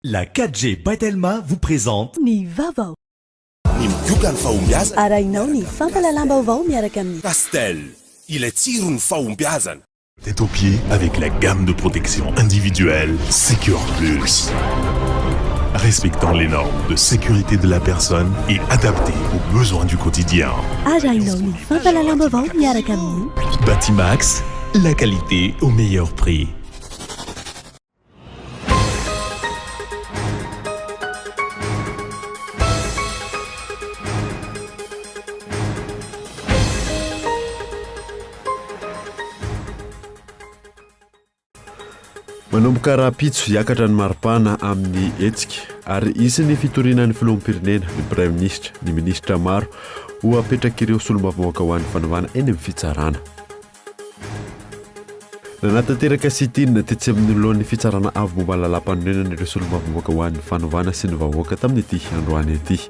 La 4G by Telma vous présente. Ny vaovao. Ny migoka ny fahombiazana. Arahinao ny fampahalalam-baovao miaraka amin'ny. Castel, ilay tsiron'ny fahombiazana. Tête aux pieds avec la gamme de protection individuelle Secure Plus. Respectant les normes de sécurité de la personne et adaptée aux besoins du quotidien. Arahinao ny fampahalalam-baovao miaraka amin'ny. Batimax, la qualité au meilleur prix. Manomboka rahampitso hiakatra ny maripana amin'ny hetsika ary hisy ny fitoriana ny filoham-pirenena, ny praiminisitra, ny minisitra maro ho apetrak'ireo solombavambahoaka ho an'ny fanovana eny amin'ny fitsarana. Nanatanteraka sit-in tetsy amin'ny lohan'ny Fitsarana Avo momba ny Lalàmpanorenana ireo solombavambahoaka ho an'ny fanovana sy ny vahoaka tamin'ity androany ity.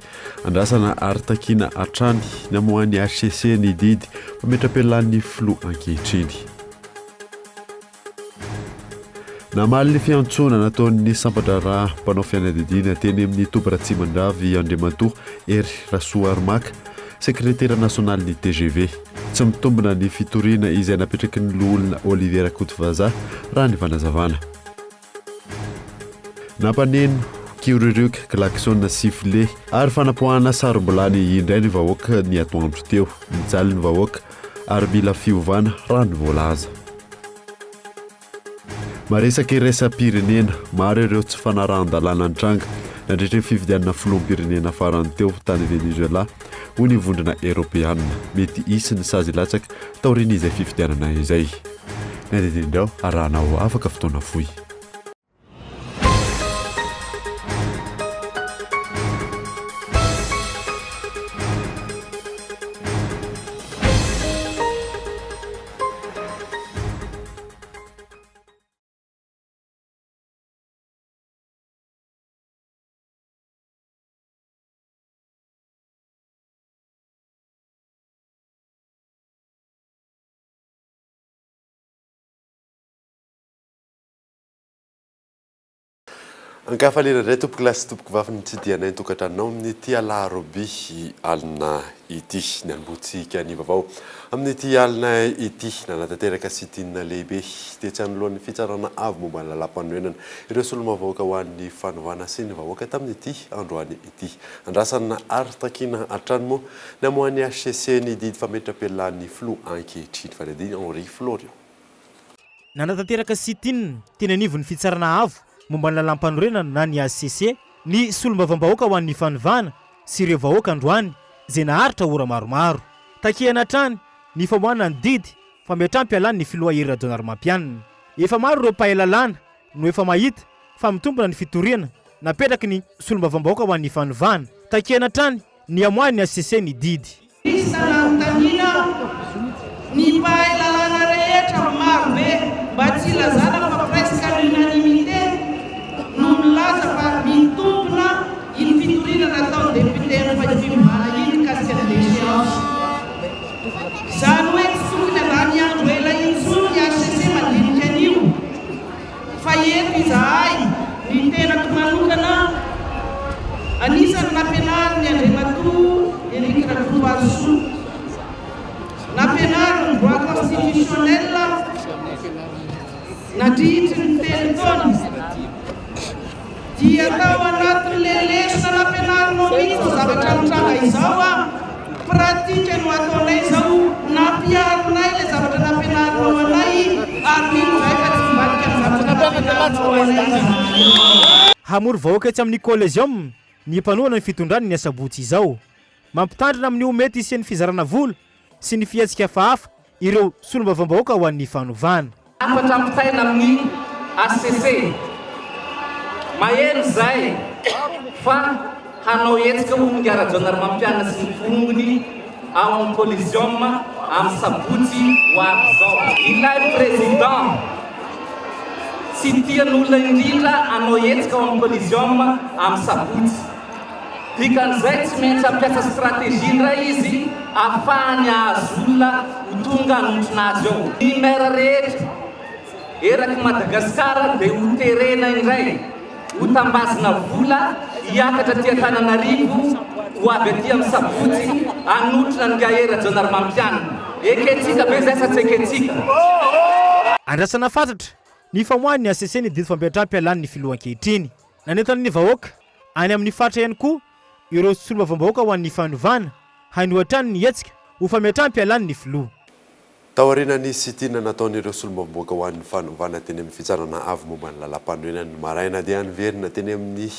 Andrasana ary takiana hatrany ny hamoahan'ny hcc ny didy fametram-pialan'ny filoha ankehitriny. Namaly ny fiantsoana nataon'ny sampan-draharaha mpanao fianadidiana teny amin'ny toby Ratsimandrava Andriamatoa Hery Rasoarimaka, sekretera nasionalin'ny tgv. Tsy mitombina ny fitoriana izay napetraky ny loholona Olivier Rakotovazaha, raha ny fanazavana. Nampaneno kiririoka, klaxon, sifflet ary fanapoahana sarom-bilany indray ny vahoaka ny atoandro teo. Mijaly ny vahoaka ary mila fiovana, raha ny voalaza. Maresaka iraisam-pirenena, maro ireo tsy fanarahan-dalàna nitranga nandritra ny fifidianana filoham-pirenena farany teo tany Venezuela, hoy ny Vondrona Eoropeana. Mety hisy ny sazy hilatsaka taorian'izay fifidianana izay. Ny andinindreo arahanao afaka fotoana fohy. Ankafaliana indray tompokolahy sy tompokovavy ny nitsidihanay ny tokantranonao amin'ity alarobia alina ity. Ny anombohantsika ny vaovao amin'ity alina ity. Nanatanteraka sit-in lehibe tetsy anoloan'ny fitsarana avo momba ny lalàmpanorenana ireo solombavambahoaka ho an'ny fanovana sy ny vahoaka tamin'ity androany ity. Andrasana ary takiana hatrany moa ny hamoahan'ny hcc ny didy fametram-pialan'ny filoha ankehitriny, Fanadihadiana Henri Florian. Nanatanteraka sit-in teny anivon'ny Fitsarana Avo momba ny Lalàmpanorenana na ny hcc ny solombavambahoaka ho an'ny fanovana sy ireo vahoaka androany izay naharitra ora maromaro. Takiana hatrany ny famoahana ny didy fametraham-pialan'ny filoha Hery Rajaonarimampianina. Efa maro ireo mpahay lalàna no efa mahita fa mitombina ny fitoriana napetraky ny solombavambahoaka ho an'ny fanovana. Takiana hatrany ny hamoahan'ny hcc ny didy. Lista nanontaniana ny mpahay lalàna rehetra maro be mba tsy hilazana fa presque à l'unanimité no milaza fa mitombina iny fitoriana nataon'ny député Nfaifimana iny mikasika ny déchéance. Izany hoe tsy tokony handany andro ela intsony ny hcc mandinika an'io. Fa eto izahay, ny tenako manokana, anisan'ny nampianarin'i Andriamatoa Eric Rakotoarisoa, nampianariny droit constitutionnel nandritry ny telo taona. Dia tao anatin'ilay lesona nampianarinao mihitsy izao zavatra mitranga izao an! Pratique no ataonay izao, nampiharinay ilay zavatra nampianarinao anay ary mino izahay fa tsy hivadika amin'ny zavatra nampianarinao anay izahay. Hamory vahoaka etsy amin'ny Coliseum ny mpanohana ny fitondrany ny asabotsy izao. Mampitandrina amin'ny ho mety hisian'ny fizarana vola sy ny fihetsika hafahafa ireo solombavambahoaka ho an'ny fanovana. Hafatra ampitaina amin'ny hcc, Maheno izay fa hanao hetsika ho Ingahy Rajaonarimampianina sy ny forongony ao amin'ny Coliseum amin'ny sabotsy ho avy izao. Ilay Président tsy tian'olona indrindra hanao hetsika ao amin'ny Coliseum amin'ny sabotsy. Dikan'izay tsy maintsy hampiasa stratégie indray izy ahafahany hahazo olona ho tonga hanotrona azy ao. Ny maire rehetra eraky Madagascar dia ho terena indray. Ho tambazina vola hiakatra aty Antananarivo ho avy aty amin'ny sabotsy hanotrona an'i Ngahy Rajaonarimampianina. Ekentsika ve izay sa tsy ekentsika? Andrasana fatratra ny famoahan'ny hcc ny didy fampiatram-pialan'ny filoha ankehitriny. Nanentana ny vahoaka any amin'ny faritra ihany koa ireo solombavambahoaka ho an'ny fanovana haino hatrany ny hetsika ho fametraham-pialan'ny filoha. Taorian'ny sit-in nataon'ireo solombavambahoaka ho an'ny fanovana teny amin'ny Fitsarana Avo momba ny Lalàmpanorenana ny maraina dia niverina teny amin'ny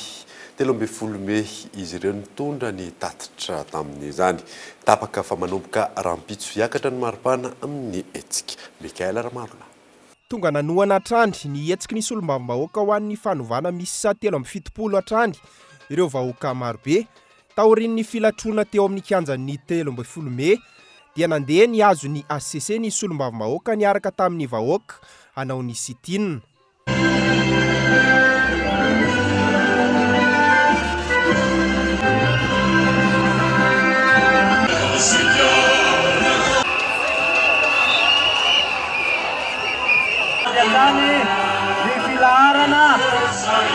13 mey izy ireo nitondra ny tatitra tamin'izany. Tapaka fa manomboka rahampitso hiakatra ny maripana amin'ny hetsika. Mickaël Ramarolahy. Tonga nanohana hatrany ny hetsiky ny solombavambahoaka ho an'ny fanovana miisa 73 hatrany ireo vahoaka marobe Taorian'ny filatroana teo amin'ny kianjan'ny 13 mey dia nandeha nihazo ny hcc ny solombavambahoaka niaraka tamin'ny vahoaka hanao ny sit-in. Avy hatrany ny filaharana,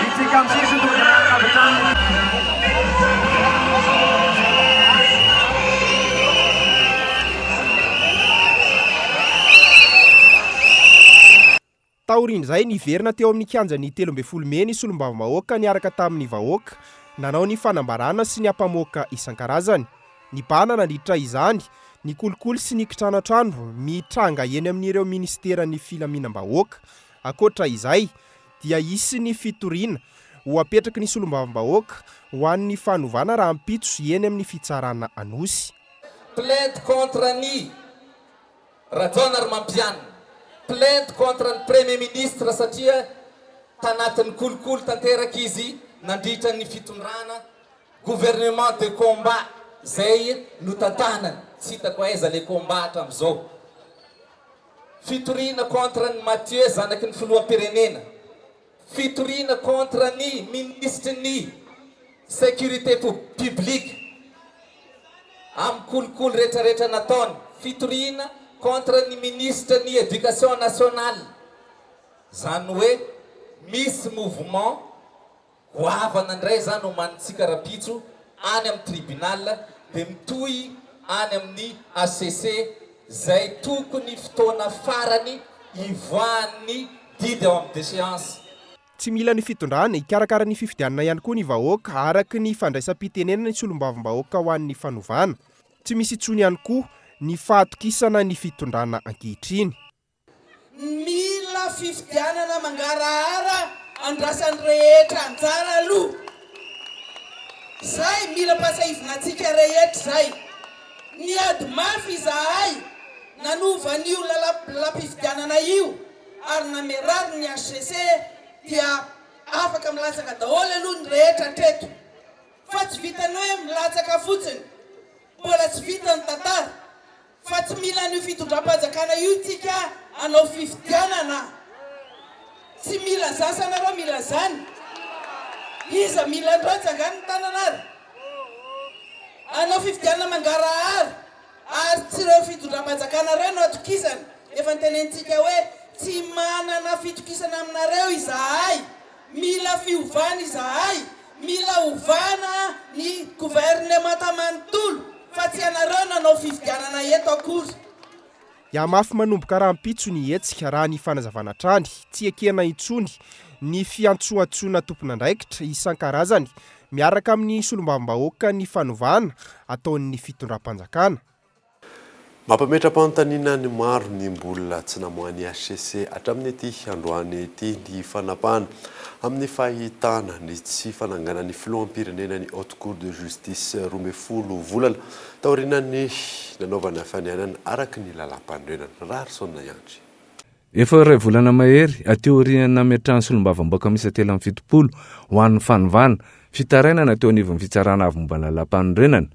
isika amin'ny sisiny tonga dia manaraka avy hatrany. Taorian'izay, niverina teo amin'ny kianjan'ny 13 mey ny solombavambahoaka niaraka tamin'ny vahoaka, nanao ny fanambarana sy ny ampamoaka isan-karazany. Nibahana nandritra izany ny kolikoly sy ny kitranoantrano mitranga eny amin'ireo minisiteran'ny filaminam-bahoaka. Ankoatra izay, dia hisy ny fitoriana ho apetraky ny solombavambahoaka ho an'ny fanovana rahampitso eny amin'ny fitsarana Anosy. Plainte contre an'i Rajaonarimampianina, plainte contre ny Premier ministre satria tanatin'ny kolikoly tanteraka izy nandritra ny fitondrana Gouvernement de combat zay notantanany, tsy hitako aiza le combat hatramizao. Fitoriana contre an'i Mathieu zanaky ny filoham-pirenena, fitoriana contre ny minisitry ny sécurité publique amin'ny kolikoly retraretra nataony, fitoriana contre ny minisitra ny éducation nationale, zany hoe misy mouvement Goavana indray izany omanintsika rapitso any amin'ny tribunal dia mitohy any amin'ny hcc izay tokony fotoana farany hivoahan'ny didy ao amin'ny déchéance. Tsy mila ny fitondrana hikarakara ny fifidianana ihany koa ny vahoaka, araka ny fandraisam-pitenenana ny solombavambahoaka ho an'ny fanovana. Tsy misy intsony ihany koa ny fahatokisana ny fitondrana ankehitriny. Mila fifidianana mangarahara andrasan'ny rehetra anjara aloha zay, mila ampahatsiahivina antsika rehetra zay. Niady mafy izahay nanova an'io lalam-pifidianana io ary namerary ny hcc dia afaka milatsaka daholo aloha ny rehetra hatreto fa tsy vitan'ny hoe milatsaka fotsiny, mbola tsy vita ny tantara. Fa tsy mila an'io fitondram-panjakana io tsika hanao fifidianana. Tsy mila zany sa nareo mila zany? Iza mila an'ireo tsangano ny tanana ary? Hanao fifidianana mangarahara ary tsy ireo fitondram-panjakana ireo no atokisana. Efa notenenintsika hoe tsy manana fitokisana aminareo izahay. Mila fiovana izahay. Mila ovana ny gouvernemanta manontolo fa tsy ianareo nanao fifidianana eto akory. Hihamafy manomboka rahampitso ny hetsika, raha ny fanazavana hatrany. Tsy ekena intsony ny fiantsoantsoana tompon'andraikitra isan-karazany miaraka amin'ny solombavambahoaka ny fanovana ataon'ny fitondram-panjakana. Mampametra-panontaniana ny maro ny mbola tsy namoahan'ny hcc hatramin'ity androany ity ny fanapahana amin'ny fahitana ny tsy fananganan'ny filoham-pirenena ny Haute Cour de Justice 12 volana taorian'ny nanaovana fianianana araka ny lalàmpanorenana. Raharison Andry. Efa iray volana mahery aty aorian'ny nametrahan'ny solombavambahoaka miisa 73 ho an'ny fanovana fitarainana teo anivon'ny Fitsarana Avo momba ny Lalàmpanorenana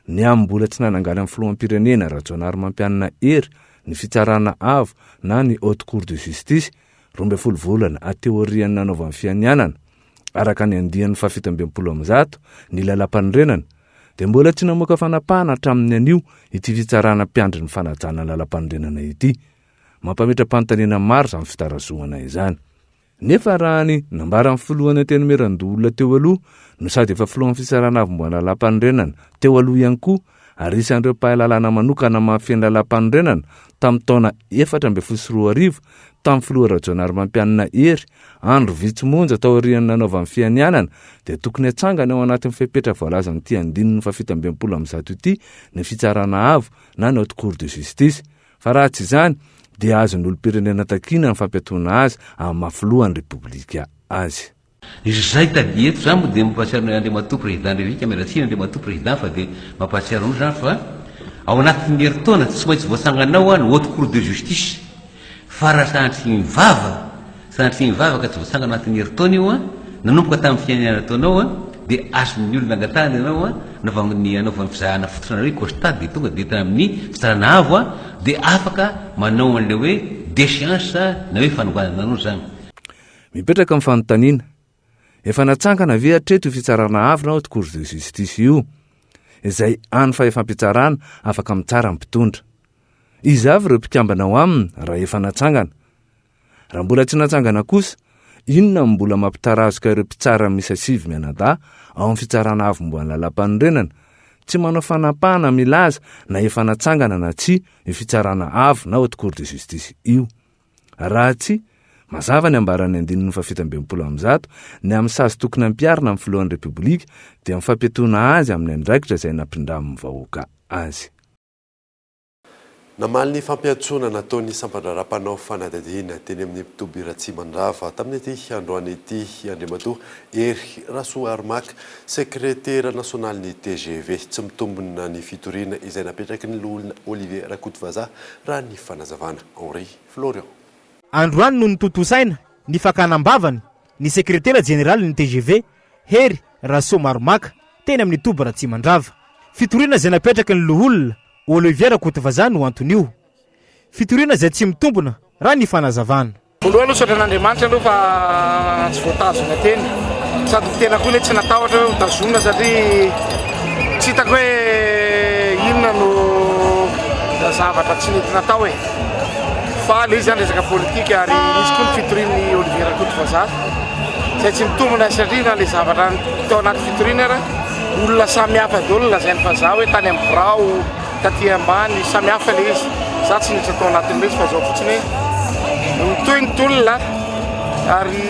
ny amin'ny mbola tsy nananganan'ny filoham-pirenena Rajaonarimampianina Hery ny Fitsarana Avo na ny Haute Cour de Justice 12 volana aty aorian'ny nanaovany fianianana araka ny andiany faha-167 ny Lalàmpanorenana dia mbola tsy namoaka fanapahana hatramin'ny anio ity Fitsarana mpiandry ny fanajana ny Lalàmpanorenana ity. Mampametra-panontaniana maro izany fitarazohana izany. Nefa raha ny nambaran'ny filohan'ny Antenimierandoholona teo aloha no sady efa filohan'ny Fitsarana Avo momba ny Lalàmpanorenana teo aloha ihany koa ary isan'ireo mpahay lalàna manokana mahafehy ny lalàmpanorenana tamin'ny taona 2014 tamin'ny filoha Rajaonarimampianina Hery, andro vitsy monja taorian'ny nanaovany fianianana dia tokony hatsangana ao anatin'ny fepetra voalazan'ity andininy faha-167 ity ny Fitsarana Avo na ny Haute Cour de Justice. Fa raha tsy izany dia azon'ny olom-pirenena takiana ny fampiatoana azy amin'ny maha filohan'ny Repoblika azy. Izay tadidy eto izany moa dia mampahatsiaro ny Andriamatoa Président République, miala tsiny Andriamatoa Président fa dia mampahatsiaro anao izany fa ao anatin'ny herintaona tsy maintsy voatsangana ao ny Haute Cour de Justice fa raha sanatria ny vava, sanatria ny vava ka tsy voatsangana anatin'ny herintaona io an, nanomboka tamin'ny fianianana ataonao an, dia azon'ny olona angatahana ianao an, anaovan'ny anaovan'ny fizahana fototra anareo hoe constat dia tonga dia entina amin'ny fitsarana avo an, dia afaka manao an'ilay hoe déchéance na hoe fanonganana anao izany. Mipetraka ny fanontaniana, efa natsangana ve hatreto io fitsarana avo na haute cour de justice io, izay hany fahefam-pitsarana afaka mitsara ny mpitondra? Iza avy ireo mpikambana ao aminy raha efa natsangana? Raha mbola tsy natsangana kosa, inona no mbola mampitarazoka ireo mpitsara miisa 9 mianadahy ao amin'ny fitsarana avo momba ny lalàmpanorenana, tsy manao fanapahana milaza na efa natsangana na tsia io fitsarana avo na haute cour de justice io? Raha tsia, mazava ny ambaran'ny andininy faha-167 ny amin'ny sazy tokony hampiharina amin'ny filohan'ny Repoblika dia ny fampiatoana azy amin'ny andraikitra izay nampindramin'ny vahoaka azy. Namaly ny fampiantsoana nataon'ny sampan-draharaha mpanao fanadihadiana teny amin'ny mpitoby Ratsimandrava tamin'ity androany ity Andriamatoa Hery Rasoarimaka, sekretera nasionalin'ny tgv. Tsy mitombina ny fitoriana izay napetraky ny loholona Olivier Rakotovazaha raha ny fanazavana. Henri Florian. Androany no notontosaina ny fakana am-bavany ny sekretera jeneralin'ny tgv, Hery Rasoamaromaka, teny amin'ny toby Ratsimandrava. Fitoriana izay napetraky ny loholona Olivier Rakotovazaha no anton'io. Fitoriana izay tsy mitombina raha ny fanazavana. Voalohany aloha misaotra an'Andriamanitra aloha fa tsy voatazona teny. Sady ny tena koa anie tsy natahotra hoe ho tazomina satria tsy hitako hoe inona no zavatra tsy nety natao e. Fa ilay izy zany resaka politika ary nisy koa ny fitorian'i Olivier Rakotovazaha izay tsy mitombina satria na ilay zavatra tao anaty fitoriana ara olona samy hafa daholo no lazainy fa za hoe tany amin'ny birao taty ambany samy hafa ilay izy za tsy niditra tao anatin'ilay izy fa zao fotsiny hoe mitohy ny tolona ary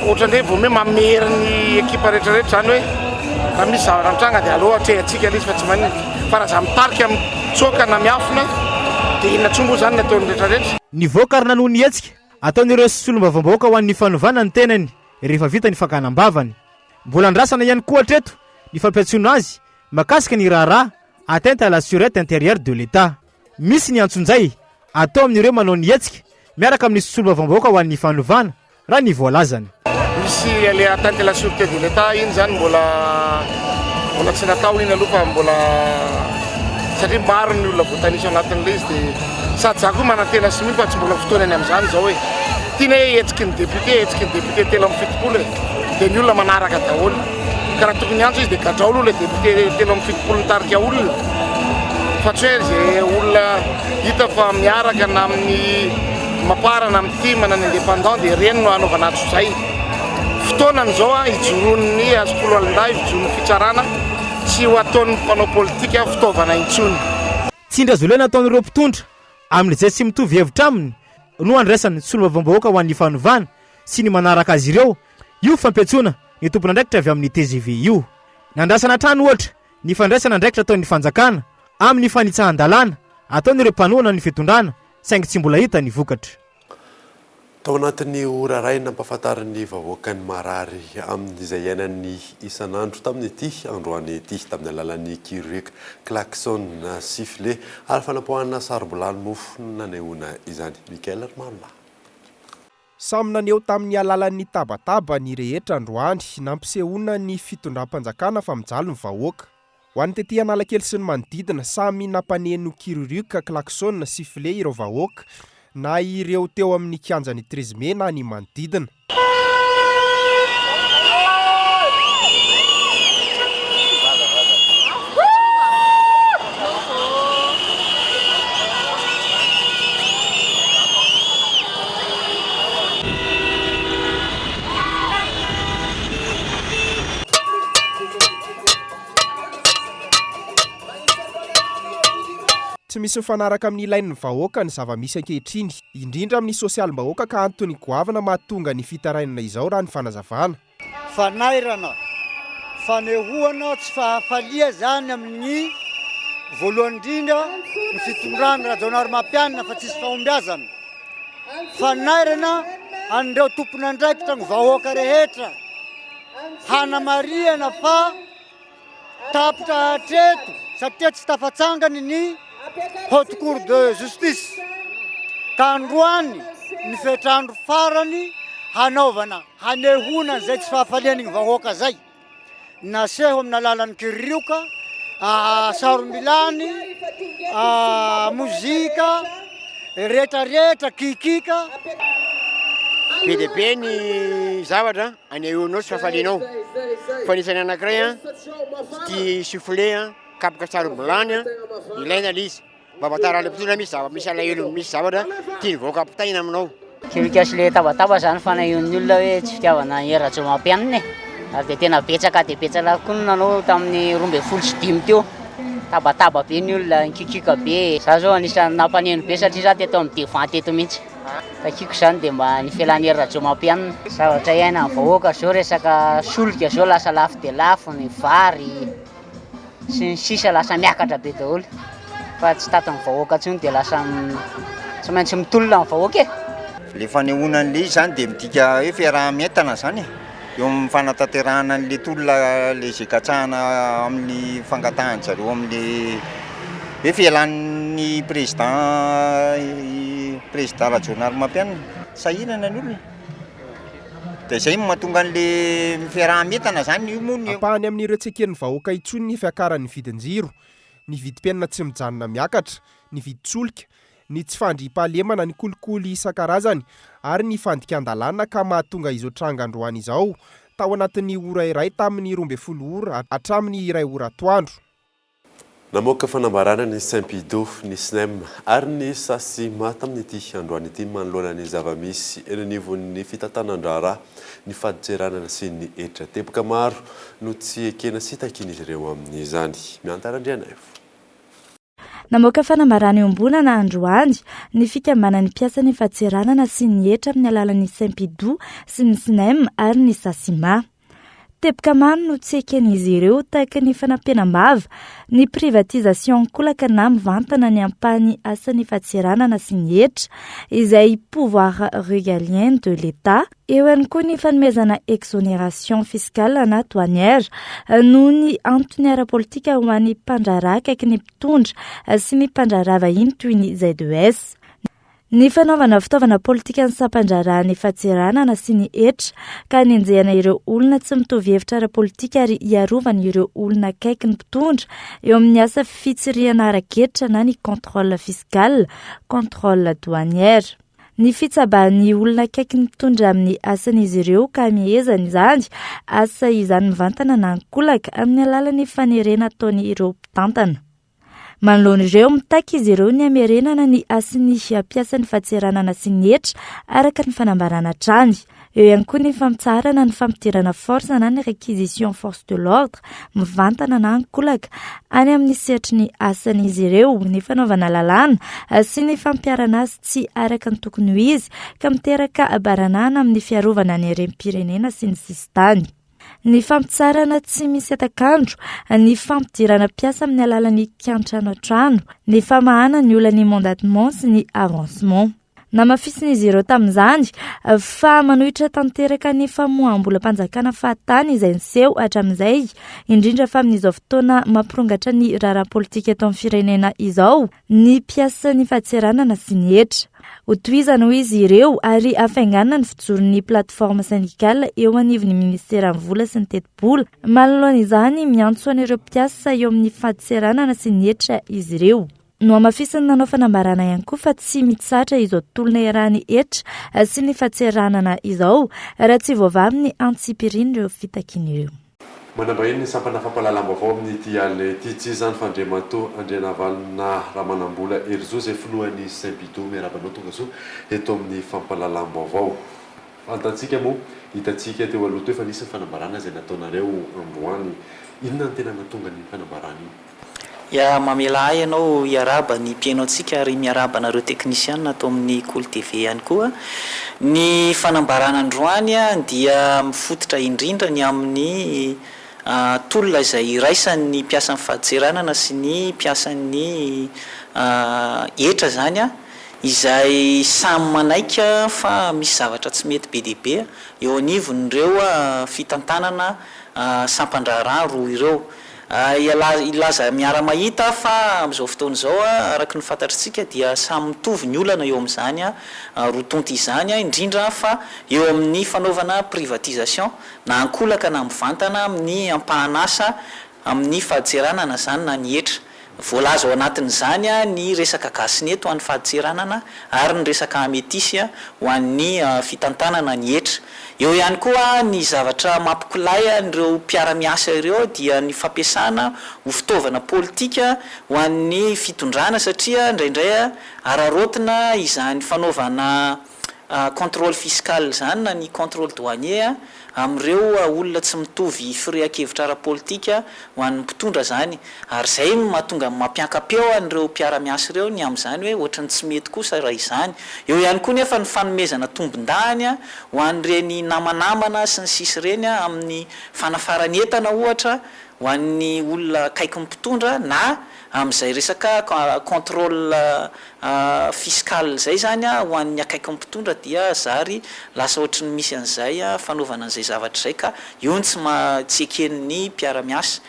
ohatran'ny hoe vao hoe mamery ny ekipa rehetrarehetra zany hoe raha misy zavatra mitranga dia aleo atrehantsika ilay izy fa tsy maninona fa raha za mitarika mitsoaka na miafina dia inona intsony moa zany ny ataon'ny rehetrarehetra. Nivoaka ary nanohy ny hetsika ataon'ireo solombavambahoaka ho an'ny fanovana ny tenany rehefa vita ny fakana am-bavany. Mbola andrasana ihany koa hatreto ny fampiantsoana azy mahakasika ny raharaha atteinte à la surete intérieure de l'Etat. Misy ny antsonjay atao amin'ireo manao ny hetsika miaraka amin'ny solombavambahoaka ho an'ny fanovana, raha ny voalazany. Misy ilay atteinte à la surete de l'Etat iny izany mbola mbola tsy natao iny aloha fa mbola satria maro ny olona voatanisa ao anatin'ilay izy dia sady za koa manantena sy mino fa tsy mbola fotoanany amin'izany izao e. Tiana hoe hetsiky ny député, hetsiky ny député 73 e, dia ny olona manaraka daholo. Ka raha tokony hiantso izy dia gadrao aloha ilay député 73 nitarika olona fa tsy hoe izay olona hita fa miaraka na amin'ny mapar na amin'ny tim na ny indépendant dia ireny no hanaovana antsojay. Fotoanany izao hijoroan'ny foloalindahy, hijoroan'ny fitsarana, tsy ho ataon'ny mpanao politika fitaovana intsony. Tsindry azo ilaina ataon'ireo mpitondra amin'izay tsy mitovy hevitra aminy no andraisan'ny solombavambahoaka ho an'ny fanovana sy ny manaraka azy ireo io fampiantsoana ny tompon'andraikitra avy amin'ny tgv io. Nandrasana hatrany ohatra ny fandraisana andraikitra ataon'ny fanjakana amin'ny fanitsahan-dalàna ataon'ireo mpanohana ny fitondrana saingy tsy mbola hita ny vokatra. Tao anatin'ny ora iray nampahafantarin'ny vahoaka ny marary amin'izay iainany isan'andro tamin'ity androany ity, tamin'ny alalan'ny kirioka, klaxon, sifflet ary fanapoahana sarom-bilany moa no nanehoana izany. Mickaël Ramarolahy. Samy naneho tamin'ny alalan'ny tabataba ny rehetra androany, nampisehoana ny fitondram-panjakana fa mijaly ny vahoaka. Ho an'ny tety Analakely sy ny manodidina, samy nampaneno kiririoka, klaxon, sifflet ireo vahoaka, na ireo teo amin'ny kianjan'ny Treize Mai na ny manodidina. Tsy misy mifanaraka amin'ny ilain'ny vahoaka ny zava-misy ankehitriny, indrindra amin'ny sosialim-bahoaka ka antony goavana mahatonga ny fitarainana izao raha ny fanazavana. Fanairana, fanehoana tsy fahafalia zany amin'ny voalohany indrindra ny fitondrana Rajaonarimampianina fa tsisy fahombiazana. Fanairana an'ireo tompon'andraikitra ny vahoaka rehetra hanamarihana fa Tapitra hatreto satria tsy tafatsangany ny Haute Cour de Justice ka androany ny fetr'andro farany hanaovana hanehoana an'izay tsy fahafalian'ny vahoaka zay. Naseho amin'ny alalan'ny kiririoka, sarom-bilany, mozika, retraretra, kikiaka. Be dia be ny zavatra anehoanao sy fahafalianao fa anisan'ny anankiray an, ity soufflet an, kapoka sarom-bilany an, ilaina ilay izy mba hampatara ilay mpitondra misy zava misy alahelo misy zavatra tian'ny vahoaka ampitaina aminao. Kirika sy le tabataba zany fanahian'ny olona hoe tsy fitiavana an'i Hery Rajaonarimampianina e! Ary dia tena betsaka dia betsaka koa no nanao tamin'ny 12 teo. Tabataba be ny olona, nikikiaka be. Za zao anisan'ny nampaneno be satria za teto amin'ny devant teto mihitsy. Takiako izany dia mba ny fialan'i Hery Rajaonarimampianina. Zavatra iainan'ny vahoaka zao resaka solika zao lasa lafo dia lafo, ny vary sy ny sisa lasa miakatra be daholo fa tsy tatin'ny vahoaka intsony dia lasa tsy maintsy mitolona ny vahoaka e. Le fanehoana an'le izy zany dia midika hoe fiaraha-mientana zany e, eo amin'ny fanatanterahana an'le tolona le izay katsahana amin'ny fangatahan-dry zareo amin'le hoe fialan'ny président président Rajaonarimampianina. Sahirana ny olona dia izay no mahatonga an'le fiaraha-mientana zany io moa ny. Ampahany amin'ireo tsy eken'ny vahoaka intsony ny fiakaran'ny vidin-jiro, ny vidim-piainana tsy mijanona miakatra, ny vidin-tsolika, ny tsy fandriampahalemana, ny kolikoly isan-karazany ary ny fandikan-dalàna ka mahatonga izao tranga androany izao, tao anatin'ny ora iray tamin'ny 12 ora hatramin'ny iray ora atoandro. Namoaka fanambarana ny Sympido, ny Snem ary ny Sasima tamin'ity androany ity manoloana ny zava-misy eny anivon'ny fitantanan-draharaha, ny fadintseranana sy ny hetra. Teboka maro no tsy ekena sy takian'izy ireo amin'izany. Miantara Andrianaivo. Namoaka fanambarana iombonana androany ny fikambanan'ny mpiasan'ny fadintseranana sy ny hetra amin'ny alalan'ny Sympido sy ny Snem ary ny Sasima. Teboka maro no tsy eken'izy ireo tahaka ny fanampenam-bava, ny privatisation ankolaka na mivantana ny ampahany asan'ny fadintseranana sy ny hetra, izay pouvoir régalien de l'Etat. Eo ihany koa ny fanomezana exonération fiscale na douanière noho ny antony ara-politika ho an'ny mpandraharaha akaiky ny mpitondra sy ny mpandraharaha vahiny toy ny ZES. Ny fanaovana fitaovana politika ny sampan-draharahan'ny fadintseranana sy ny hetra ka hanenjehana ireo olona tsy mitovy hevitra ara-politika ary hiarovana ireo olona akaiky ny mpitondra eo amin'ny asa fitsirihana ara-ketra na ny contrôle fiscal, contrôle douanière. Ny fitsabahan'ny olona akaiky ny mpitondra amin'ny asan'izy ireo ka hamehezana izany asa izany mivantana na ankolaka amin'ny alalan'ny fanerena ataon'ireo mpitantana. Manoloana ireo, mitaky izy ireo ny hamerenana ny hasin'ny mpiasan'ny fadintseranana sy ny hetra araka ny fanambarana hatrany. Eo ihany koa ny fampitsaharana ny fampidirana force na ny réquisition force de l'ordre mivantana na ankolaka any amin'ny sehatry ny asan'izy ireo, ny fanaovana lalàna sy ny fampiharana azy tsy araka ny tokony ho izy ka miteraka baranahana amin'ny fiarovana ny harem-pirenena sy ny sisintany. Ny fampitsaharana tsy misy hatak'andro, ny fampidirana mpiasa amin'ny alalan'ny kiantranoantrano, ny famahana ny olan'ny mandatement sy ny avancement. Namafisin'izy ireo tamin'izany fa manohitra tanteraka ny famoaham-bolam-panjakana fahatany izay niseho hatramin'izay, indrindra fa amin'izao fotoana mampirongatra ny raharaha politika eto amin'ny firenena izao, ny mpiasan'ny fadintseranana sy ny hetra. Hotohizana, hoy izy ireo, ary hafainganina ny fijoron'ny plateforme syndicale eo anivon'ny minisiteran'ny vola sy ny tetibola. Manoloana izany, miantso an'ireo mpiasa eo amin'ny fadintseranana sy ny hetra izy ireo. Nohamafisiny nanao fanambarana ihany koa fa tsy mitsahatra izao tolona iarahan'ny hetra sy ny fadintseranana izao raha tsy voavaha amin'ny antsipiriany ireo fitakiana ireo. Manambahiny ny sampana fampahalalam-baovao amin'ity alina ity. Tsy iza izany fa Andriamatoa Andrianavalona Ramanambola Herizo izay filohan'ny Sympido. Miarahaba anao tongasoa eto amin'ny fampahalalam-baovao. Fantantsika moa, hitantsika teo aloha teo fa nisy ny fanambarana izay nataonareo androany. Inona no tena nahatonga an'iny fanambarana iny? Ya, mamela ahy ianao hiarahaba ny mpihaino antsika ary miarahaba anareo teknisiana ato amin'ny Kolo TV ihany koa. Ny fanambarana androany dia mifototra indrindra ny amin'ny tolona izay iraisan'ny mpiasan'ny fadintseranana sy ny mpiasan'ny hetra izany izay samy manaiky fa misy zavatra tsy mety be dia be eo anivon'ireo fitantanana sampan-draharaha roa ireo. Hilaza miara-mahita aho fa amin'izao fotoana izao, araka ny fantatr'tsika dia samy mitovy ny olana eo amin'izany roa tonta izany, indrindra fa eo amin'ny fanaovana privatisation na ankolaka na mivantana amin'ny ampahan'asa amin'ny fadintseranana izany na ny hetra. Voalaza ao anatin'izany ny resaka gasinet ho an'ny fadintseranana ary ny resaka ametisy ho an'ny fitantanana ny hetra. Eo ihany koa ny zavatra mampikolay an'ireo mpiara-miasa ireo dia ny fampiasana ho fitaovana politika ho an'ny fitondrana satria indraindray araraotina izany fanaovana contrôle fiscal izany na ny contrôle douanier amin'ireo olona tsy mitovy firehan-kevitra ara-politika ho an'ny mpitondra izany ary izay no mahatonga ny mampianka-peo an'ireo mpiara-miasa ireo ny amin'izany hoe ohatry ny tsy mety kosa raha izany. Eo ihany koa nefa ny fanomezana tombon-dahiny ho an'ireny namanamana sy ny sisa ireny amin'ny fanafaran'entana ohatra ho an'ny olona akaiky ny mpitondra na amin'izay resaka contrôle fiscal izay izany ho an'ny akaiky ny mpitondra dia zary lasa ohatry ny misy an'izay fanaovana an'izay zavatra izay ka io no tsy maha tsy eken'ny mpiara-miasa.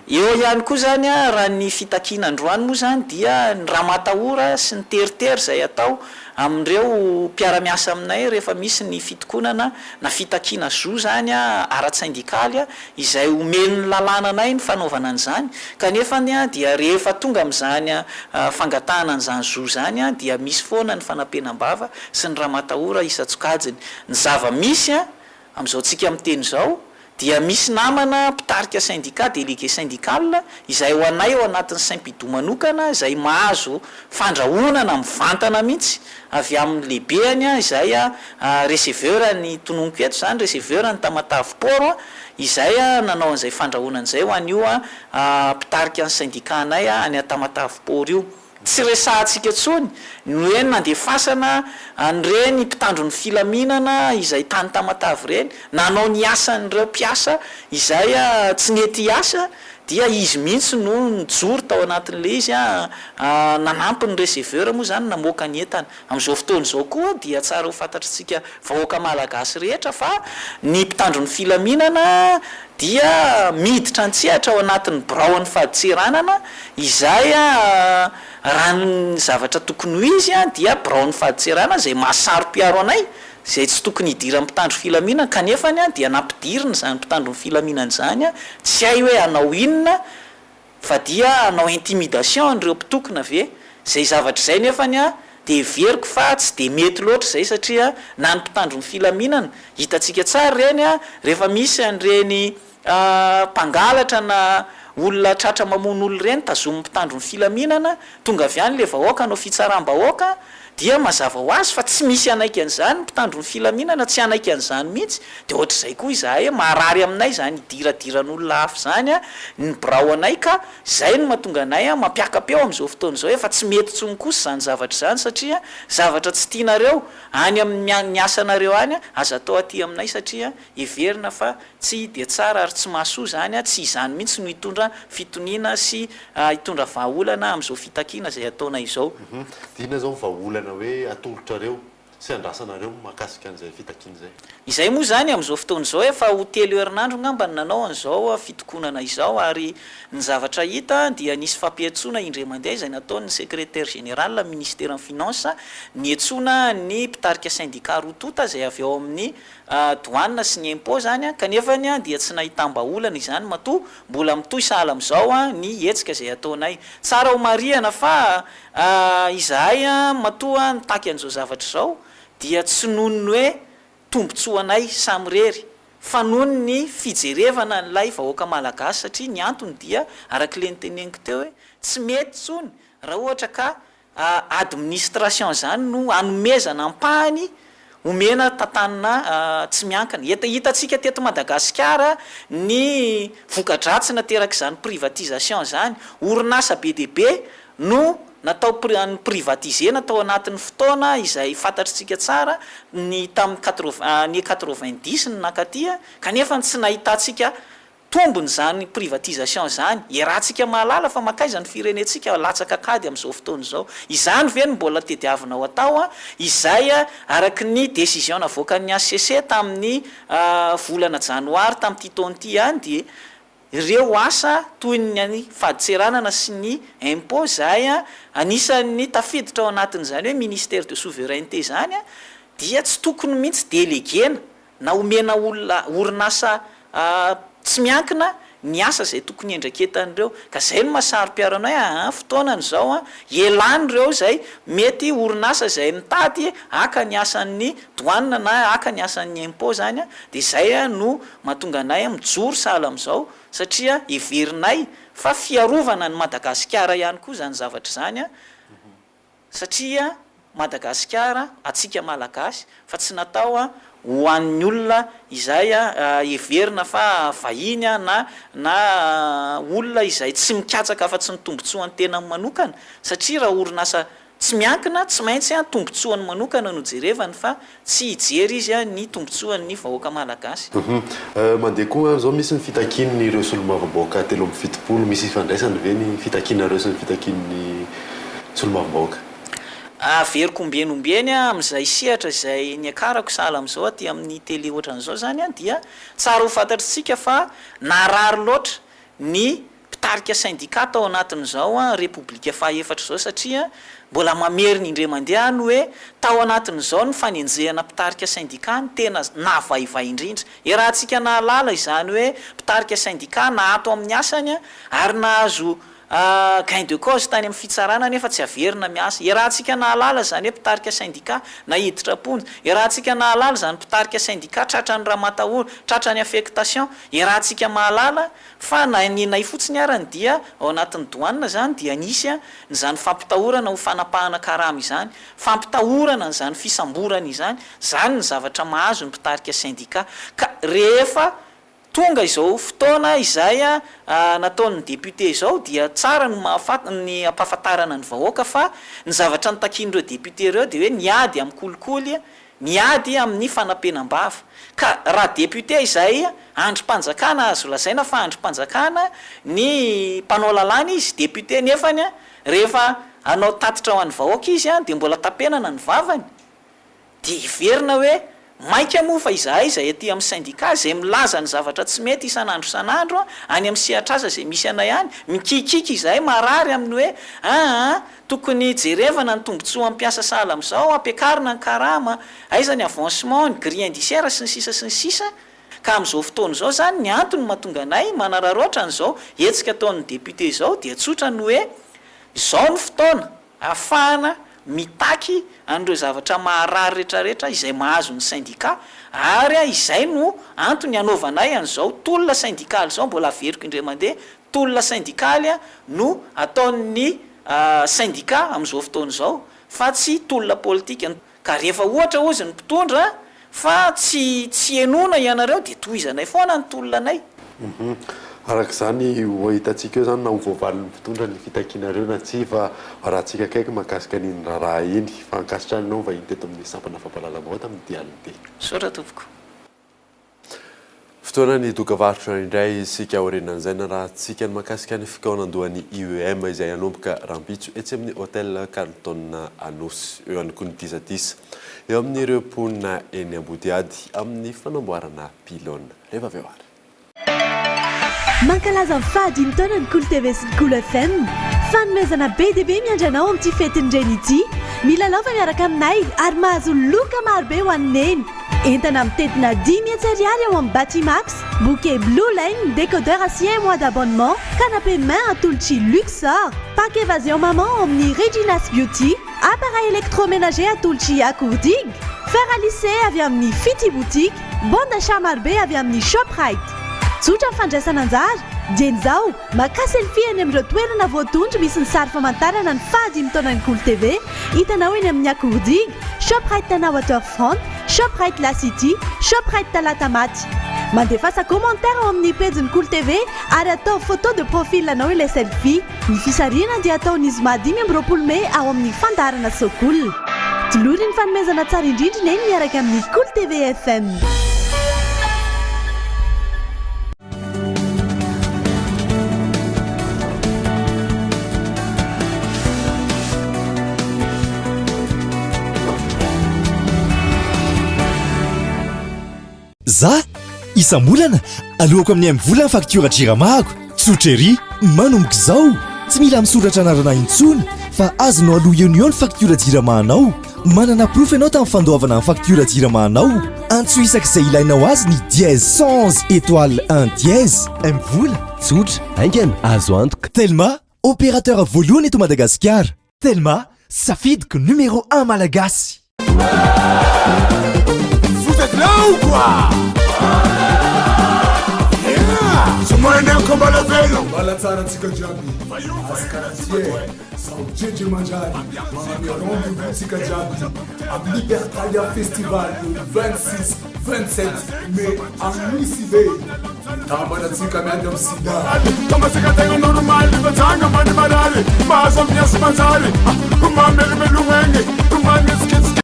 Eo ihany koa izany raha ny fitakiana androany moa izany dia ny ramatahora sy ny teritery izay atao amin'ireo mpiara-miasa aminay rehefa misy ny fitokonana na fitakiana zo izany ara-tsindikaly izay omen'ny lalàna anay ny fanaovana an'izany kanefa dia rehefa tonga amin'izany fangatahana an'izany zo izany dia misy foana ny fanapenam-bava sy ny ramatahora isan-tsokajiny. Ny zava-misy amin'izao tsika miteny izao dia misy namana mpitarika syndicat, délégué syndical, izay ho anay ao anatin'ny Sympidu manokana izay mahazo fandrahonana mivantana mihitsy avy amin'ny lehibehany izay receveur ny tononiko eto izany, receveur ny Tamatave Port izay nanao an'izay fandrahonana izay ho an'io mpitarika ny syndicat anay any Tamatave Port io. Tsy resahantsika intsony ny hoe nandefasana an'ireny mpitandro ny filaminana izay tany Tamatave ireny nanao ny asan'ireo mpiasa izay tsy nety hiasa dia izy mihitsy no nijoro tao anatin'ilay izy nanampy ny receveur moa izany namoaka ny entana. Amin'izao fotoana izao koa dia tsara ho fantatr'tsika vahoaka malagasy rehetra fa ny mpitandro ny filaminana dia miditra an-tsehatra ao anatin'ny biraon'ny fadintseranana izay raha ny zavatra tokony ho izy dia biraon'ny fadintseranana izay mahasaro-piaro anay izay tsy tokony hidiran'ny mpitandro filaminana kanefany dia nampidirina izany mpitandro ny filaminana izany tsy hay hoe hanao inona Fa dia hanao intimidation an'ireo mpitokona ve? Izay zavatra izay nefany dia heveriko fa tsy dia mety loatra izay satria na ny mpitandro ny filaminana, hitantsika tsara ireny rehefa misy an'ireny mpangalatra na olona tratra mamono olona ireny tazomin'ny mpitandro ny filaminana, tonga avy any ilay vahoaka hanao fitsaram-bahoaka dia mazava ho azy fa tsy misy hanaiky an'izany ny mpitandro ny filaminana, tsy hanaiky an'izany mihitsy, dia ohatr'izay koa izahay, marary aminay izany idiradiran'olona hafa izany ny birao anay ka izay no mahatonga anay mampiaka-peo amin'izao fotoana izao, efa tsy mety intsony kosa izany zavatra izany satria zavatra tsy tianareo any amin'ny ny asanareo any aza atao aty aminay satria heverina fa tsy dia tsara ary tsy mahasoa izany, tsy izany mihitsy no hitondra fitoniana sy hitondra vahaolana amin'izao fitakiana izay ataonay izao. Dia inona izao ny vahaolana hoe atolotrareo sy andrasanareo mahakasika an'izay fitakiana izay? Izay moa izany amin'izao fotoana izao efa ho telo herinandro angamba no nanao an'izao fitokonana izao ary ny zavatra hita dia nisy fampiantsoana indray mandeha izay nataon'ny Secrétaire Général Ministeran'ny Finances niantsoana ny mpitarika sendika roa tonta izay avy ao amin'ny douane sy ny impôt izany kanefa dia tsy nahitam-bahaolana izany matoa mbola mitohy sahala amin'izao ny hetsika izay ataonay. Tsara ho marihana fa izahay matoa nitaky an'izao zavatra izao dia tsy noho ny hoe tombotsoanay samirery fa noho ny fijerevana an'ilay vahoaka malagasy satria ny antony dia araka ilay noteneniko teo hoe tsy mety intsony raha ohatra ka administration izany no hanomezana ampahany omena tantanina tsy miankina. Hita hitantsika teto Madagasikara ny voka-dratsy naterak'izany privatisation izany. Orinasa be dia be no natao ni-privatiser-na tao anatin'ny fotoana izay fantatritsika tsara ny tamin'ny quatre-vingt année 90 ny nankaty kanefa tsy nahitantsika Tombony izany privatisation izany, iarahantsika mahalala fa mankaiza ny firenentsika latsaka an-kady amin'izao fotoana izao. Izany ve no mbola tediavina ho atao an? Izay araka ny décision navoakan'ny HCC tamin'ny volana janoary tamin'ity taona ity ihany dia ireo asa toy ny fadintseranana sy ny impôt izay anisan'ny tafiditra ao anatin'izany hoe ministère de souveraineté izany dia tsy tokony mihitsy déléguer-na na omena olona, orinasa tsy miankina ny asa izay tokony hiandraiketan'ireo, ka izay no maha saro-piaro anay aa, fotoanany izao an, ialany ireo izay mety orinasa izay mitady haka ny asan'ny douane na haka ny asan'ny impot izany an, dia izay no mahatonga anay mijoro sahala amin'izao satria heverinay fa fiarovana an'i Madagasikara ihany koa izany zavatra izany an, Satria Madagasikara antsika Malagasy fa tsy natao ho an'ny olona izay heverina fa vahiny na na olona izay tsy mikatsaka afa-tsy ny tombotsoan'ny tenany manokana satria raha orinasa tsy miankina tsy maintsy tombotsoany manokana no jerevany fa tsy hijery izy ny tombotsoan'ny vahoaka Malagasy. Mandeha koa izao misy ny fitakian'ireo solombavambahoaka 73, misy ifandraisany ve ny fitakianareo sy ny fitakian'ny solombavambahoaka? Averiko ombieny ombieny amin'izay sehatra izay niakarako sahala amin'izao aty amin'ny télé ohatran'izao izany dia tsara ho fantatr'tsika fa narary loatra ny mpitarika sendika tao anatin'izao Repoblika fahaefatra izao satria mbola mamerina indray mandeha aho ny hoe tao anatin'izao ny fanenjehana mpitarika sendika no tena nahavaivay indrindra. Iarahantsika nahalala izany hoe mpitarika sendika naato amin'ny asany ary nahazo gain de cause tany amin'ny fitsarana nefa tsy averina miasa. Iarahantsika nahalala izany hoe mpitarika sendika naiditra am-ponja. Iarahantsika nahalala izany mpitarika sendika tratran'ny ramatahora, tratran'ny affectation. Iarahantsika mahalala Fa na ny nay fotsiny arany dia ao anatin'ny douane izany dia nisy an izany fampitahorana ho fanapahana karama izany, fampitahorana an'izany fisamborana izany, izany ny zavatra mahazo ny mpitarika syndicat. Ka rehefa tonga izao fotoana izay nataon'ny député izao dia tsara ny mahafa ny ampahafantarana ny vahoaka fa ny zavatra notakian'ireo député ireo dia hoe ny ady amin'ny kolikoly Miady amin'ny fanapenam-bava. Ka raha député izay andrim-panjakana azo lazaina fa andrim-panjakana ny mpanao lalàna izy, député, nefany rehefa hanao tatitra ho an'ny vahoaka izy dia mbola tapenana ny vavany, dia heverina hoe mainka moa fa izahay izay aty amin'ny syndicat izay milaza ny zavatra tsy mety isan'andro isan'andro any amin'ny sehatr'asa izay misy anay any, mikikiky izahay marary amin'ny hoe aa Tokony jerevana ny tombotsoan'ny mpiasa sahala amin'izao, ampiakarina ny karama, aiza ny avancement, ny grille indiciaire sy ny sisa sy ny sisa Ka amin'izao fotoana izao izany ny antony mahatonga anay manararaotra an'izao hetsika ataon'ny député izao dia tsotra ny hoe izao no fotoana ahafahana mitaky an'ireo zavatra maharary retraretra izay mahazo ny syndicat ary izay no antony hanaovanay an'izao tolona syndikaly izao, mbola averiko indray mandeha, Tolona sendikaly no ataon'ny sendika amin'izao fotoana izao fa tsy tolona politika. Ka rehefa ohatra hozy ny mpitondra fa tsy tsy henoina ianareo dia tohizanay foana ny tolona anay. Araka izany ho hitantsika eo izany na ho voavalin'ny mpitondra ny fitakianareo na tsia fa arahantsika akaiky mahakasika an'iny raharaha iny. Fa ankasitrahana anao vahiny teto amin'ny sampana fampahalalam-baovao tamin'ity alina ity. Misaotra tompoko. Fotoanan'ny dokavarotra indray isika aorianan'izay narahantsika ny mahakasika ny fikaonandohan'ny IEM izay hanomboka rahampitso etsy amin'ny Hotel Carlton Anosy. Eo ihany koa ny disadisa eo amin'ireo mponina eny Ambodihady amin'ny fanamboarana pylône. Rehefa avy eo ary. Mankalaza ny fahadimy taona ny Kolo TV sy ny Kolo FM. Fanomezana be dia be miandry anao amin'ity fetin'ny reny ity. Milalaova miaraka aminay ary mahazo loka marobe ho an'i Neny. Entana mitentina 500 ariary ao amin'ny Batimax, bouquet Blue Lane, décodeur sy un mois d'abonnement, canapé main atolotr'i Luxor, pack évasion maman ao amin'ny Regina's Beauty, appareil électroménager atolotr'i Akourdig, fer à lisser avy amin'ny Fity Boutique, bon d'achat marobe avy amin'ny Shoprite. Tsotra ny fandraisana anjara, dieny izao, makà selfie eny amin'ireo toerana voatondro misy ny sary famantarana ny fahadimy taonan'ny Kolo TV, hitanao eny amin'ny Akourdig, Shoprite Tana Waterfront, Shoprite La City, Shoprite Talatamaty. Mandefasa commentaire ao amin'ny pejin'ny Kolo TV ary ataovy photo de profil anao ilay selfie. Ny fisarihana dia hatao ny zoma 25 mey ao amin'ny fandaharana Sokool. Tolory ny fanomezana tsara indrindra i Neny miaraka amin'ny Kolo TV FM. Za, isam-bolana, aloako amin'ny MVola ny faktiora Jirama-ako. Tsotra ery, manomboka izao, tsy mila misoratra anarana intsony fa azonao aloa eo no eo ny faktiora Jirama anao. Manana porofo ianao tamin'ny fandoavana ny faktiora Jirama anao. Antsoy isak'izay ilainao azy ny dièse 111 étoile 1 dièse. MVola, tsotra, haingana, azo antoka. Telma, opérateur voalohany eto Madagasikara. Telma, safidiko numéro un malagasy. Vous êtes là ou quoi? Mbala tsara antsika jiaby azy karaha ty e Zaho JJ Manjary magnamia rendez-vous tsika jiaby am Libertalia Festival le 26 27 mai à Nosy Be Mitambatra tsika miady am sida. Tomasika tegna normaly fa janga mandry marary Mahazo ambiance manjary Mamelomelogno aigny Magnetsiketsika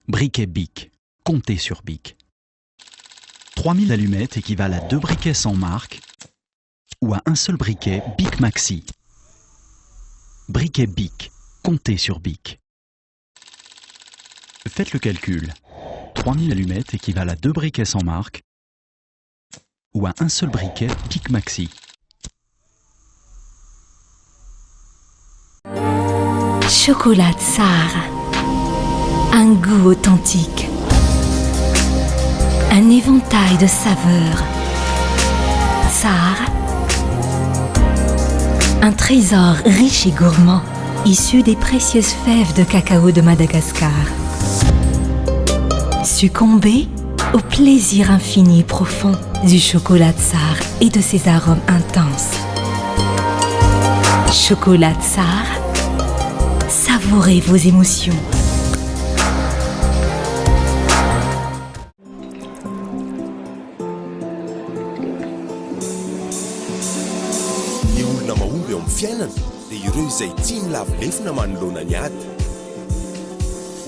Briquet Bic. Comptez sur Bic. 3000 allumettes équivalent à deux briquets sans marque ou à un seul briquet Bic Maxi. Briquet Bic. Comptez sur Bic. Faites le calcul. 3000 allumettes équivalent à deux briquets sans marque ou à un seul briquet Bic Maxi. Chocolat Tsara. Un goût authentique. Un éventail de saveurs. Tsara. Un trésor riche et gourmand, issu des précieuses fèves de cacao de Madagascar. Succombez au plaisir infini et profond du chocolat Tsar et de ses arômes intenses. Chocolat Tsar, savourez vos émotions. Ny olona mahomby eo amin'ny fiainana dia ireo izay tsy milavo lefona manoloana ny ady.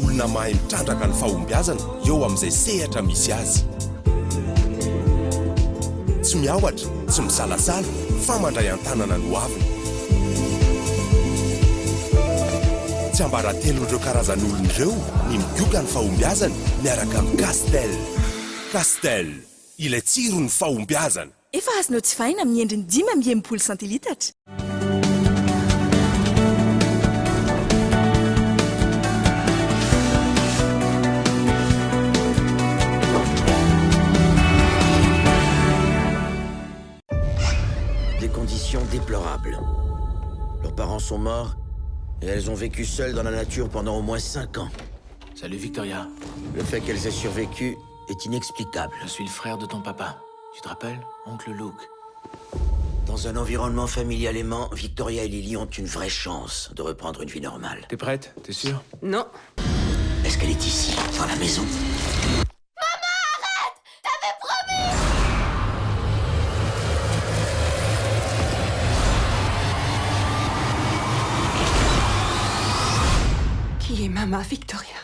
Olona mahay mitrandraka ny fahombiazana eo amin'izay sehatra misy azy. Tsy miahotra, tsy misalasala fa mandray an-tanana ny hoaviny. Tsiambaratelon'ireo karazan'olona ireo ny migoka ny fahombiazany miaraka amin'ny Castel. Castel, ilay tsiron'ny fahombiazana. Efa azonao jifaina amin'ny endriny 65 santilitatra. Des conditions déplorables. Leurs parents sont morts et elles ont vécu seules dans la nature pendant au moins 5 ans. Salut Victoria. Le fait qu'elles aient survécu est inexplicable. Je suis le frère de ton papa. Tu te rappelles Oncle Luke. Dans un environnement familial aimant, Victoria et Lily ont une vraie chance de reprendre une vie normale. T'es prête T'es sûre Non. Est-ce qu'elle est ici, dans la maison Maman, arrête T'avais promis Qui est Maman Victoria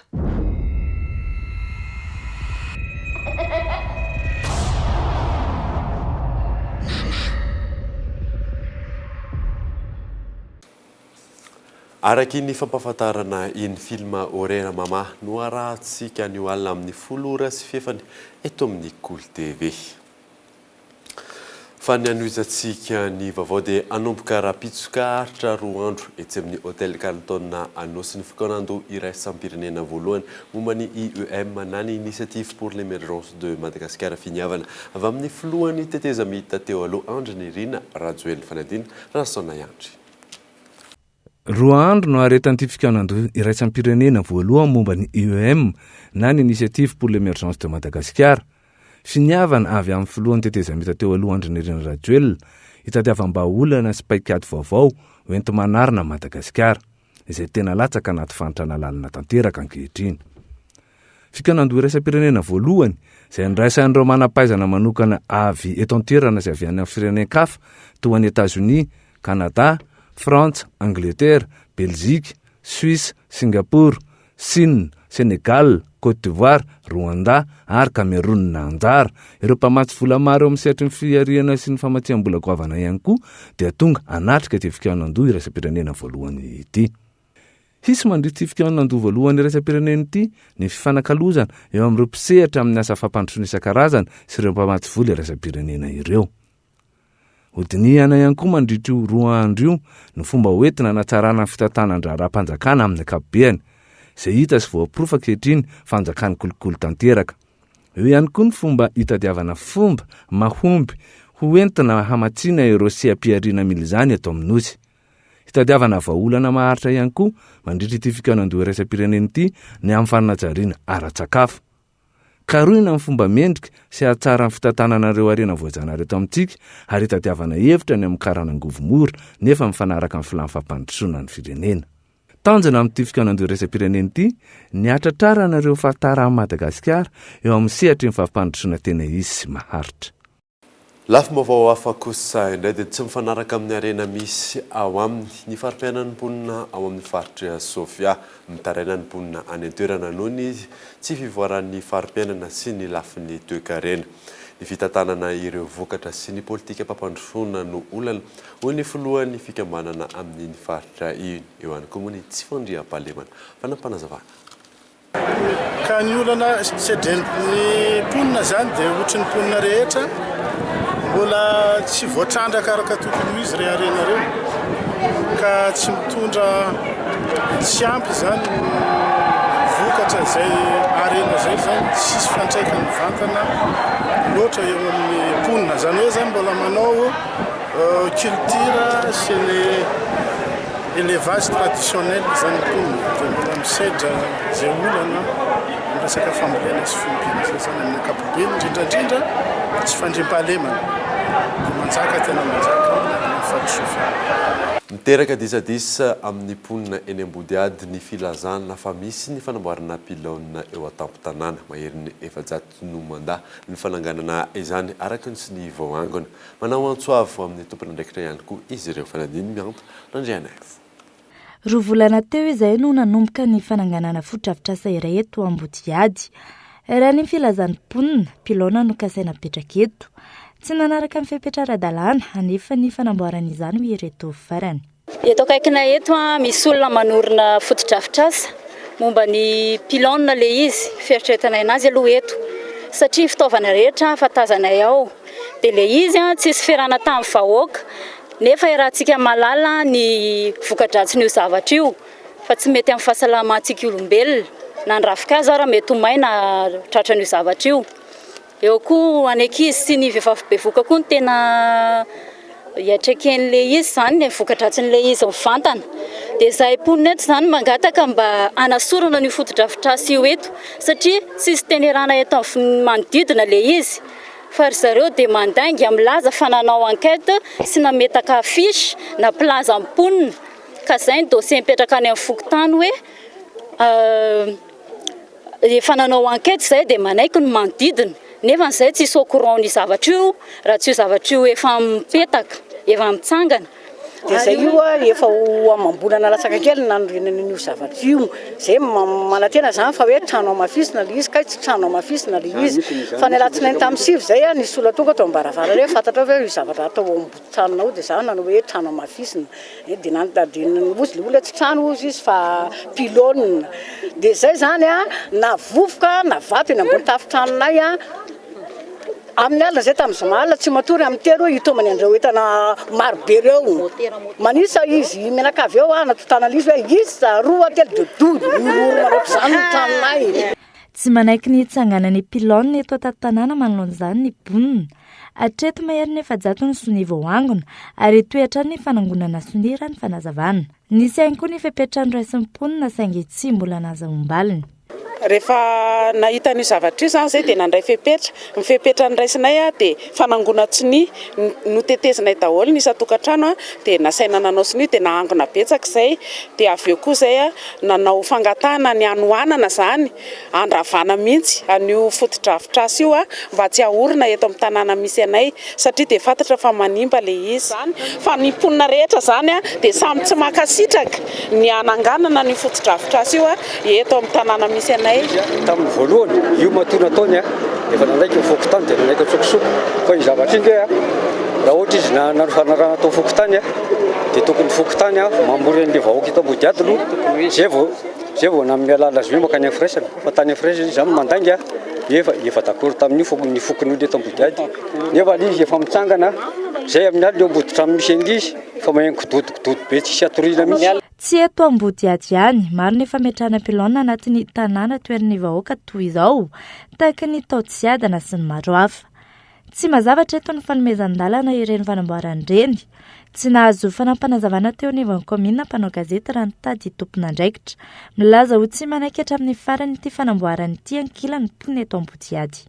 Araky ny fampahafantarana iny film Orera Mama no arahantsika anio alina amin'ny folo ora sy fefany eto amin'ny Kolo TV. Fa ny hanohizantsika ny vaovao dia hanomboka rahampitso ka haharitra roa andro etsy amin'ny Hotel Carlton Anosy ny fikaonandoha iraisam-pirenena voalohany momba ny IEM na ny Initiative pour l'Emergence de Madagascar finiavana avy amin'ny filohan'ny tetezamita teo aloha Andry Nirina Rajoelina Fanadina Rasoanaiandry. Roa andro no haharetan'ity fikaonandoha iraisam-pirenena voalohany momba ny IEM na ny Initiative pour l'Emergence de Madagascar. Finiavana avy amin'ny filohan'ny tetezamita teo aloha Andry Nirina Rajoelina hitadiavam-bahaolana sy paikady vaovao hoenti-manarina an'i Madagasikara, izay tena latsaka anaty fahantrana lalina tanteraka ankehitriny. Fikaonandoha iraisam-pirenena voalohany izay andraisan'ireo manam-pahaizana manokana avy eto an-toerana sy avy any amin'ny firenen-kafa toa an'i Etazonia, Kanada, Frantsa, Angletera, Belzika, Suisse, Singapour, Sina, Sénégal, Côte d'Ivoire, Rwanda ary Cameroun anjara. Ireo mpamatsy vola maro eo amin'ny sehatry ny fihariana sy ny famatsiam-bola goavana ihany koa dia tonga hanatrika ity fikaonandoha iraisam-pirenena voalohany ity. Hisy mandritra ity fikaonandoha voalohany iraisam-pirenena ity ny fifanakalozana eo amin'ireo mpisehatra amin'ny asa fampandrosoana isan-karazany sy ireo mpamatsy vola iraisam-pirenena ireo. Hodinihana ihany koa mandritra io roa andro io ny fomba hoentina hanatsarana ny fitantanan-draharaham-panjakana amin'ny ankapobeany, izay hita sy voaporofo ankehitriny fa anjakan'ny kolikoly tanteraka. Eo ihany koa ny fomba hitadiavana fomba mahomby ho entina hamatsiana ireo seha-pihariana mila izany eto amin'ny Nosy. Hitadiavana vahaolana maharitra ihany koa mandritra ity fikaonandoha iraisam-pirenena ity ny amin'ny fanajariana ara-tsakafo. Karohina amin'ny fomba mendrika sy hahatsara ny fitantanana ireo harena voajanahary eto amintsika ary hitadiavana hevitra ny hamokarana angovo mora nefa mifanaraka amin'ny filàn'ny fampandrosoana ny firenena. Tanjona amin'ity fikaonandoha iraisam-pirenena ity ny hatratrarana ireo fahataran'i Madagasikara eo amin'ny sehatry ny fampandrosoana tena izy sy maharitra. Lafim-baovao hafa kosa indray dia tsy mifanaraka amin'ny harena misy ao aminy ny fari-piainan'ny mponina ao amin'ny faritra Sofia. Mitaraina ny mponina any an-toerana noho ny tsy fivoaran'ny fari-piainana sy ny lafiny toekarena. Ny fitantanana ireo vokatra sy ny politikam-pampandrosoana no olana, hoy ny filohan'ny fikambanana amin'iny faritra iny. Eo ihany koa moa ny tsy fandriampahalemana. Fanampinazavana. Ka ny olana sedrain'ny mponina izany dia ohatry ny mponina rehetra, mbola tsy voatrandraka araka tokony ho izy ireo harena ireo, ka tsy mitondra tsy ampy izany ny vokatra izay harena izay izany, tsisy fiantraikany mivantana loatra eo amin'ny mponina. Izany hoe izany mbola manao culture sy ny Elevage traditionnel izany ny mponina dia mbola misedra izay olana amin'ny resaka fambolena sy fiompiana izay izany amin'ny ankapobeny, indrindra indrindra tsy fandriampahalemana dia manjaka tena manjaka amin'ny faritra Sofia. Miteraka disadisa amin'ny mponina eny Ambodihady ny filazana fa misy ny fanamboarana pylône eo an-tampon-tanàna. Maherin'ny 400 no mandà ny fananganana izany araka ny sonia voaangona. Manao antso avo amin'ny tompon'andraikitra ihany koa izy ireo. Fanadino mianta Randrianaivo. Roa volana teo izay no nanomboka ny fananganana fotodrafitrasa iray eto Ambodihady. Raha ny filazan'ny mponina, pylône no kasaina apetraka eto. Tsy nanaraka ny fepetra ara-dalàna anefa ny fanamboarana izany hoy ireto farany. Eto akaikinay eto misy olona manorina fotodrafitrasa momba ny pylône ilay izy, fieritreretanay anazy aloha eto satria fitaovana rehetra fa tazanay ao dia ilay izy tsisy ferana tamin'ny vahoaka nefa iarahantsika mahalala ny voka-dratsin'io zavatra io fa tsy mety amin'ny fahasalamantsika olombelona na ny ravinkazo ara mety ho may na tratran'io zavatra io. Eo koa ny ankizy sy ny vehivavy bevohoka koa no tena iatreken'ilay izy izany, ny voka-dratsin'ilay izy mivantana. Dia izahay mponina eto izany mangataka mba hanasorana an'io fotodrafitrasa io eto satria tsisy tenerana eto amin'ny manodidina ilay izy fa ry zareo dia mandainga milaza fa nanao enquête sy nametaka affiche nampilaza ny mponina ka izay ny dossier mipetraka any amin'ny fokontany hoe Efa nanao enquête izay dia manaiky ny manodidina nefa izay tsisy au courant ny zavatra io raha tsy io zavatra io efa mipetaka, efa mitsangana. Dia izay io efa ho amam-bolana latsaka kely ny nanorenana an'io zavatra io. Izay manantena izany fa hoe trano hamafisina ilay izy kay tsy trano hamafisina ilay izy. Fa ny alatsinainy tamin'ny sivy izay nisy olona tonga teo am-baravarana hoe fantatrao ve io zavatra atao ao ambody tranonao dia izaho nanao hoe trano hamafisina. Dia nanontany hozy ilay olona tsy trano hozy izy fa pylône. Dia izay izany an, na vovoka na vato eny ambony tafon-tranonay an, amin'ny alina izay tamin'ny zoma alina tsy matory amin'ny telo hitaomany an'ireo entana maro be ireo. Manisa izy mianakavy eo an, natontana an'izy hoe isa, roa, telo dia dodo, mihorohoro ohatr'izany ny tranonay. Tsy manaiky ny hitsanganan'ny pylône eto an-tampon-tanàna manoloana izany ny mponina. Hatreto maherin'ny 400 ny sonia voaangona ary hitohy hatrany ny fanangonana sonia raha ny fanazavana. Nisy ihany koa ny fepetra noraisin'ny mponina saingy tsy mbola nahazahoam-baliny. Rehefa nahita an'io zavatra io izany izay dia nandray fepetra. Ny fepetra noraisinay dia fanangonan-tsonia. Notetezinay daholo ny isan-tokantrano dia nasaina nanao sonia dia nahangona betsaka izay. Dia avy eo koa izay nanao fangatahana ny hanohanana izany, handravana mihitsy an'io fotodrafitrasa io mba tsy hahorina eto amin'ny tanàna misy anay satria dia fantatra fa manimba ilay izy. Fa ny mponina rehetra izany dia samy tsy mankasitraka ny hananganana an'io fotodrafitrasa io eto amin'ny tanàna misy anay. Tamin'ny voalohany, io matoa nataony efa nanaiky ny fokontany dia nanaiky an-tsokosoko. Fa iny zavatra iny nge raha ohatra izy nanao fanarahana tao fokontany dia tokony ny fokontany mamory an'ilay vahoaka eto Ambodihady aloha zay vao zay vao nanome alalana azy hoe mankany amin'ny firaisana. Fa tany amin'ny firaisana izy zany mandainga efa efa d'accord tamin'io foko ny fokonolona eto Ambodihady. Nefa ilay izy efa mitsangana zay amin'ny alina eo amboditrano misy an'ilay izy fa maheno kidodokidodo be tsisy hatoriana mihitsy. Tsy eto Ambodihady ihany, maro ny fametrahana pylône anatin'ny tanàna toherin'ny vahoaka toy izao, tahaka ny tao Tsiadana sy ny maro hafa. Tsy mazava hatreto ny fanomezan-dalana ireny fanamboarana ireny. Tsy nahazo fanampanazavana teo anivon'ny kaominina mpanao gazety raha nitady tompon'andraikitra. Milaza ho tsy manaiky hatramin'ny farany ity fanamboarana ity ankilany mponina eto Ambodihady.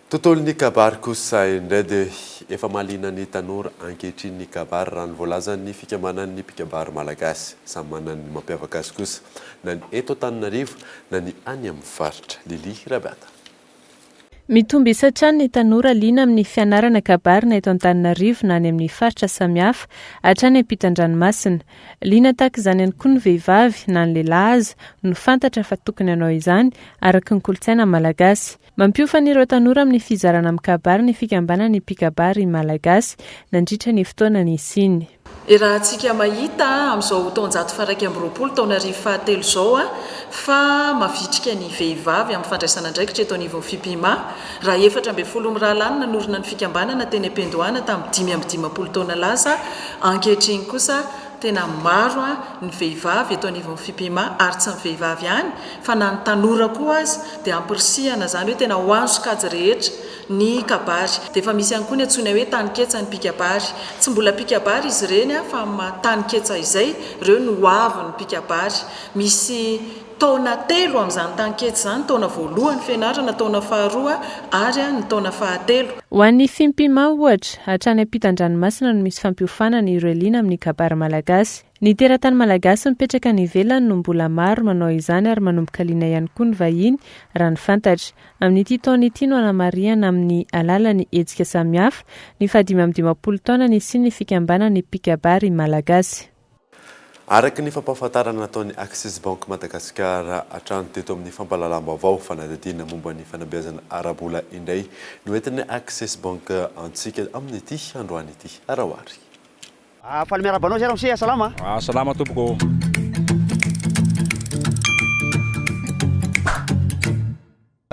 Tontolon'ny kabary kosa indray dia efa mahaliana ny tanora ankehitriny ny kabary raha ny voalazan'ny fikambanan'ny mpikabary malagasy. Samy manana ny mampiavaka azy kosa na ny eto Antananarivo na ny any amin'ny faritra. Lily Rabeata. Mitombo isa hatrany ny tanora liana amin'ny fianarana kabary na eto Antananarivo na any amin'ny faritra samihafa, hatrany ampitan-dranomasina. Liana tahaka izany ihany koa ny vehivavy na ny lehilahy aza no fantatra fa tokony hanao izany, araka ny kolontsaina malagasy. Mampiofana ireo tanora amin'ny fizarana mikabary ny fikambanan'ny mpikabary malagasy nandritra ny fotoana nisiany. Iarahantsika mahita amin'izao taonjato faha-21, taonarivo fahatelo izao fa mavitrika ny vehivavy amin'ny fandraisana andraikitra eto anivon'ny Fimpima. Raha 14 mirahalahy no nanorina ny fikambanana teny am-piandohana tamin'ny 55 taona lasa, ankehitriny kosa tena maro ny vehivavy eto anivon'ny Fimpima ary tsy ny vehivavy ihany fa na ny tanora koa aza dia ampirisihana izany hoe tena ho an'ny sokajy rehetra ny kabary. Dia efa misy ihany koa ny antsoina hoe taninketsa ny mpikabary. Tsy mbola mpikabary izy ireny fa amin'ny maha taninketsa izay, ireo no ho avin'ny mpikabary. Misy taona telo amin'izany taninketsa izany, taona voalohany fianarana, taona faharoa ary ny taona fahatelo. Ho an'ny Fimpima ohatra, hatrany ampitan-dranomasina no misy fampiofanana ireo liana amin'ny kabary malagasy. Ny teratany malagasy mipetraka any ivelany no mbola maro manao izany ary manomboka liana ihany koa ny vahiny raha ny fantatra. Amin'ity taona ity no hanamarihana amin'ny alalan'ny hetsika samihafa ny faha-55 taona nisian'ny fikambanan'ny mpikabary malagasy. Araka ny fampahafantarana nataon'ny Axis Bank Madagascar hatrany teto amin'ny fampahalalam-baovao, fanadihadiana momba ny fanabeazana ara-bola indray no entin'ny Axis Bank antsika amin'ity androany ity. Araho ary. Ah, faly miarahaba anao zay ramose, salama? Ah, salama tompoko.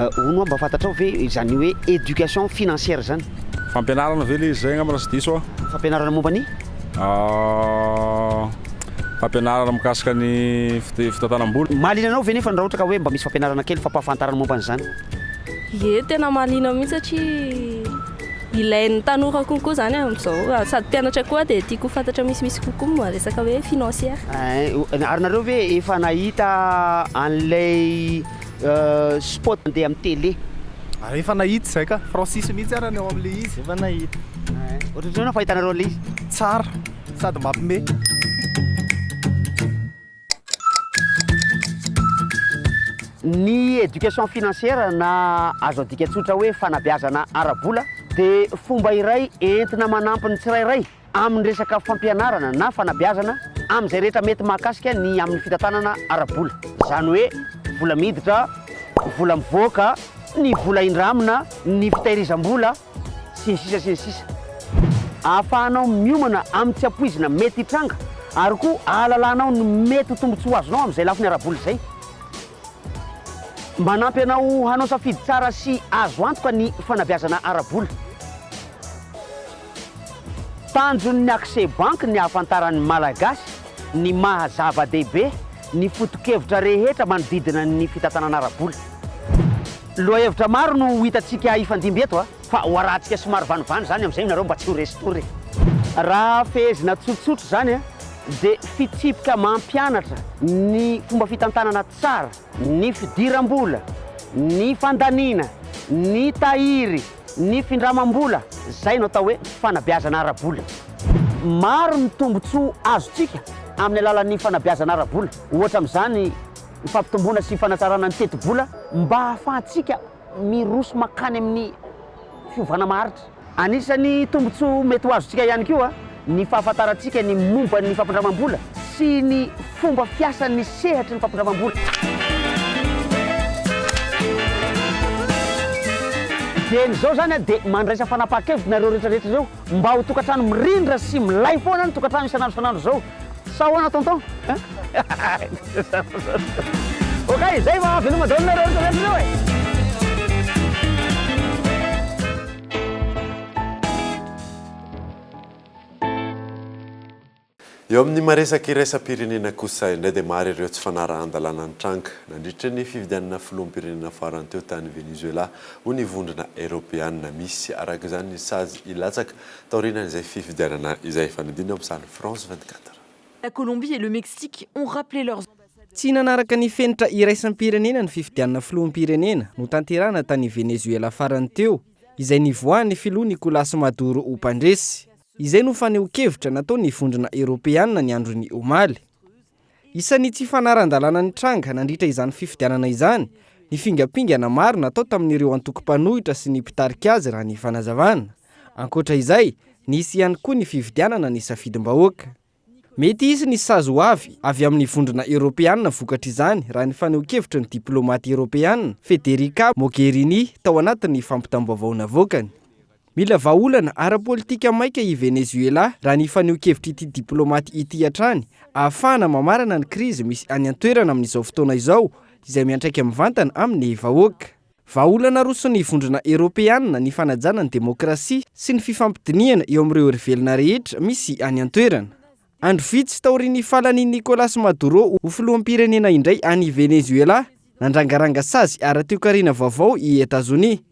Euh, hono mba fantatrao ve izany hoe éducation financière zany? Fampianarana ve le izy zay angamba raha tsy diso aho? Fampianarana momba ny? Ah, fampianarana mikasika ny fitantanam-bola. Mahaliana anao ve nefa raha ohatra ka hoe mba misy fampianarana kely fampahafantarana momba an'izany? Ie, tena mahaliana mihitsy satria Ilain'ny tanora konkoa izany amin'izao. Sady mpianatra koa dia tiako ho fantatra misimisy kokoa momba resaka hoe financière. Ary nareo ve efa nahita an'ilay spot mandeha amin'ny télé? Ary efa nahita izay ka. Francis mihitsy ara ny ao amin'ilay izy. Efa nahita. Ohatran'ny ahoana fahitanareo an'ilay izy? Tsara sady mampime. Ny éducation financière na azo adika tsotra hoe fanabeazana ara-bola dia fomba iray entina manampy ny tsirairay amin'ny resaka fampianarana na fanabeazana amin'izay rehetra mety mahakasika ny amin'ny fitantanana ara-bola. Izany hoe vola miditra, vola mivoaka, ny vola indramina, ny fitahirizam-bola. sy ny sisa sy ny sisa Ahafahanao miomana amin'ny tsy ampoizina mety hitranga ary koa ahalalanao ny mety ho tombontsoa azonao amin'izay lafiny ara-bola izay. Manampy anao hanao safidy tsara sy azo antoka ny fanabeazana ara-bola. Tanjon'ny Accès Bank ny hahafantaran'ny Malagasy ny maha zava-dehibe ny foto-kevitra rehetra manodidina ny fitantanana ara-bola. Lohahevitra maro no ho hitantsika hifandimby eto a! Fa ho arahantsika somary vanovano izany amin'izay nareo mba tsy ho resin-tory e! Raha fehezina tsotsotra izany a, dia fitsipika mampianatra ny fomba fitantanana tsara ny fidiram-bola, ny fandaniana, ny tahiry, ny findramam-bola, izay no atao hoe fanabeazana ara-bola. Maro ny tombontsoa azontsika amin'ny alalan'ny fanabeazana ara-bola. Ohatra amin'izany ny fampitomboana sy fanatsarana ny tetibola mba hahafahantsika miroso mankany amin'ny fiovana maharitra. Anisan'ny tombontsoa mety ho azontsika ihany koa ny fahafantarantsika ny momba ny fampindramam-bola sy ny fomba fiasan'ny sehatry ny fampindramam-bola. Dieny izao izany dia mandraisa fanapahan-kevitra nareo rehetra rehetra ireo mba ho tokantrano mirindra sy milay foana ny tokantrano isan'andro isan'andro izao. Sa ahoana tonton? Ok, zay fa veloma daholo nareo rehetra rehetra ireo e! Eo amin'ny maresaka iraisam-pirenena kosa indray dia maro ireo tsy fanarahan-dalàna nitranga nandritra ny fifidianana filoham-pirenena farany teo tany Venezuela, hoy ny Vondrona Eoropeana. Misy araka izany ny sazy hilatsaka taorianan'izay fifidianana izay. Fanadino amin'ny sarin'i France 24. La Colombie et le Mexique ont rappelé leurs. Tsy nanaraka ny fenitra iraisam-pirenena ny fifidianana filoham-pirenena notanterahana tany Venezuela farany teo, izay nivoahan'ny filoha Nicolas Maduro ho mpandresy. Izay no fanehoan-kevitra nataon'ny Vondrona Eoropeanina ny andron'ny omaly. Isan'ny tsy fanaran-dalàna nitranga nandritra izany fifidianana izany ny fingampingana maro natao tamin'ireo antoko mpanohitra sy ny mpitarika azy raha ny fanazavana. Ankoatra izay, nisy ihany koa ny fividianana ny safidim-bahoaka. Mety hisy ny sazy ho avy avy amin'ny Vondrona Eoropeanina vokatr'izany raha ny fanehoan-kevitry ny diplaomaty Eoropeanina, Federica Mogherini tao anatin'ny fampitam-baovao navoakany. Mila vahaolana ara-politika maika i Venezuela raha ny fanehoan-kevitr'ity diplaomaty ity hatrany ahafahana mamarana ny krizy misy any an-toerana amin'izao fotoana izao izay miantraika mivantana amin'ny vahoaka. Vahaolana aroson'ny Vondrona Eoropeanina ny fanajana ny demokrasia sy ny fifampidinihana eo amin'ireo herivelona rehetra misy any an-toerana. Andro vitsy taorian'ny falanian'i Nicolas Maduro ho filoham-pirenena indray any Venezuela, nandrangaranga sazy ara-toekarena vaovao i Etazonia.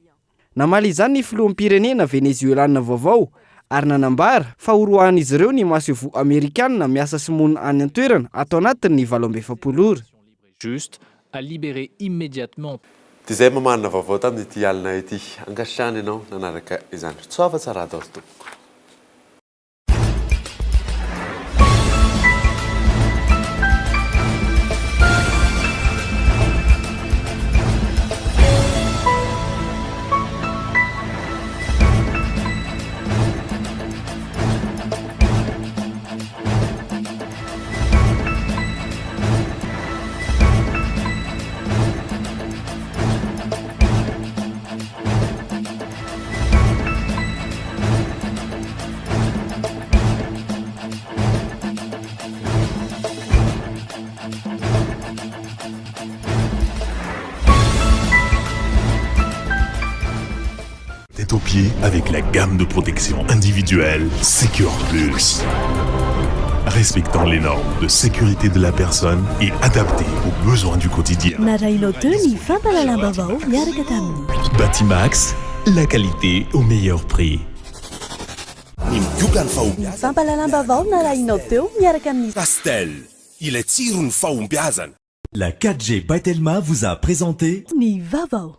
Namaly izany ny filoham-pirenena venezuelana vaovao ary nanambara fa horoahan'izy ireo ny masoivoho amerikanina miasa sy monina any an-toerana ato anatin'ny 48 ora. Juste à libérer immédiatement. Dia izay mamarina vaovao tamin'ity alina ity. Ankasitrahana ianao nanaraka izany. Tsoava tsara daholo tompoko. Tête aux pieds avec la gamme de protection individuelle Secure Plus. Respectant les normes de sécurité de la personne et adaptée aux besoins du quotidien. Narahinao teo ny fampahalalam-baovao niaraka tamin'ny. Batimax, la qualité au meilleur prix. Ny migoka ny fahombiazana. Ny fampahalalam-baovao narahinao teo miaraka amin'ny. Castel, ilay tsiron'ny fahombiazana. La 4G by Telma vous a présenté. Ny vaovao.